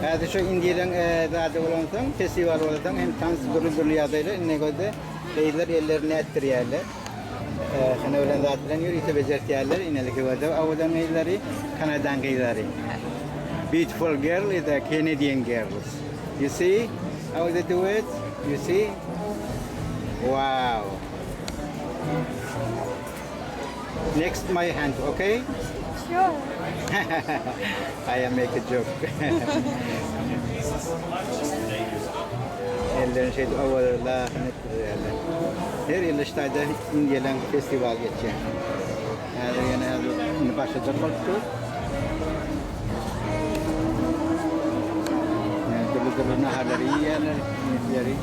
Häzir şu indiýeleň zady bolansoň, festiwal bolansoň hem tans dürli-dürli ýagdaýlar indi gözde gyzlar ellerini nätdirýärler. Hana bilen zat bilen ýörite bejertýärler. Ineliki gözde owadan gyzlary, Kanadan gyzlary. Beautiful girl is a Canadian girls. You see how they do it? You see? Wow. Next my hand, okay? Sure. I am make a joke. Ellerini şeýdip owadan etdirýärler. Her ýyl Ştaýda Indiýalaň festiwal geçýär. Häzir ýene häzir indi başlajak bolup dur. Dürli-dürli naharlary iýýärler, iýmitleri.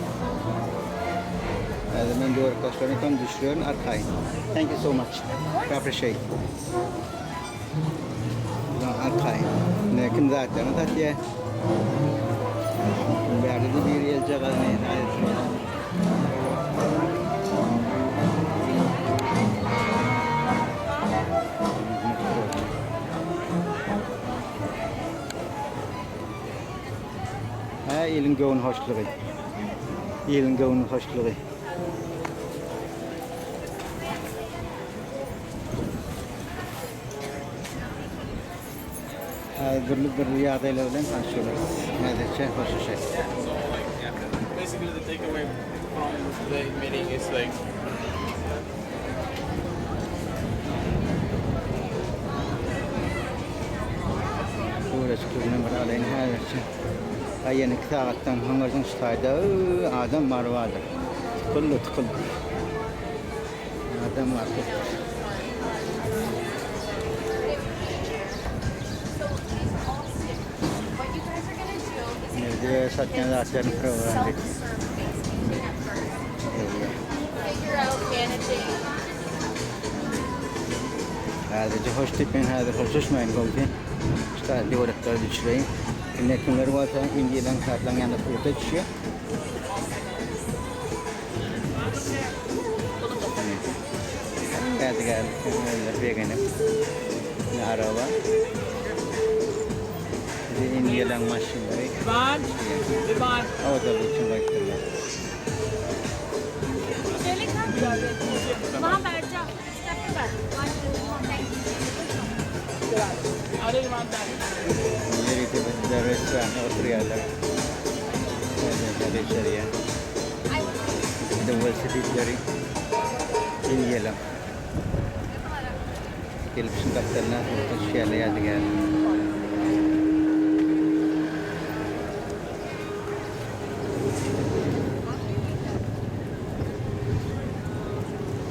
Häzir men döwrekdaşlaryny tam düşürerin arkaýyn. Thank you so much. I appreciate. Arkaýyn. Ne kim zatlaryny satýar. Bärde de bir eljagazyny aýyrýar. Hä, iliň göwün hoşlugy. Iliň göwün hoşlugy. Hä, dürli-dürli ýagdaýlar bilen tanyşýarys. Häzirçe hoşlaşaýyk. Basically the takeaway from the meeting is like Suratçylygyny bir alaýyn häzirçe. Aý ýene 2 sagatdan soň şu taýda adam bar bardyr. Tykyldy tykyldy. Adam bar köpdür. Nerede satýan zatlaryny program Häzirje hoş diýip men häzir hoşlaşmaýyn gowsy. Şu döwrekleri düşüreýin. Indi kimler bolsa indiýadan kartlaň ýanynda surata düşýär. Häzir begenip. Ne araba. Bize indiýadan maşynlary. Owadanlyk üçin goýupdyrlar. Ýörite bizde restoranda oturýarlar. Şeýle içerýär. Bizde welosipedleri indiýalar. Gelip şuň gapdalyna surata düşýärler ýadygär.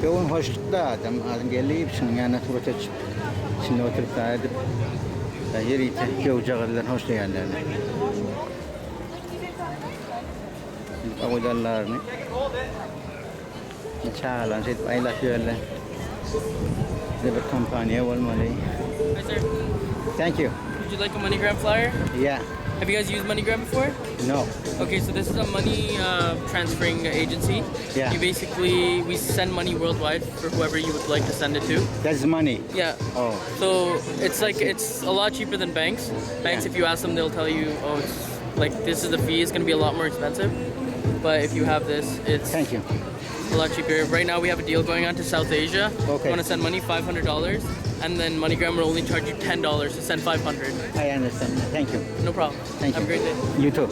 Göwün hoşlukda adam adam gelip şunuň ýanyna surata düşüp içinde oturyp da edip ýörite göwjagazdan hoşlaýarlar. Owadanlaryny çagalarny şeýdip aýlap ýörler. Bize bir kompaniýa bolmaly. Hi sir. Thank you. Would you like a MoneyGram flyer? Yeah. Have you guys used MoneyGram before? No. Okay, so this is a money uh, transferring agency. Yeah. You basically we send money worldwide for whoever you would like to send it to. That's money. Yeah. Oh. So it's like it's a lot cheaper than banks. Banks, Yeah. if you ask them, they'll tell you, oh, it's like this is the fee. It's gonna be a lot more expensive. But if you have this, it's Thank you. a lot cheaper. Right now we have a deal going on to South Asia. Okay. You want to send money, $500, and then MoneyGram will only charge you $10 to send 500. I understand. Thank you. No problem. Thank Have you. a great day. You too.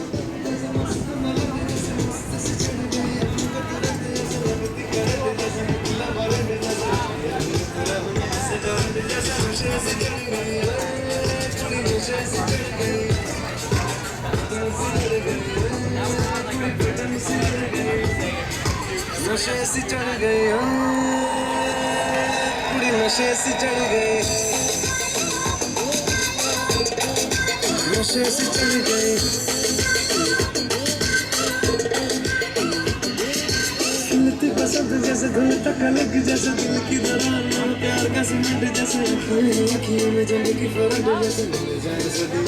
ਨਸ਼ੇ ਸੀ ਚੜ ਗਏ ਓ ਕੁੜੀ ਨਸ਼ੇ ਸੀ ਚੜ ਗਏ ਨਸ਼ੇ ਸੀ ਚੜ ਗਏ दिल ते पसंद जैसे धुन तक अलग जैसे दिल की दरान प्यार का सीमेंट जैसे अखियों में जंग की फरक जैसे मिल जाए सदी।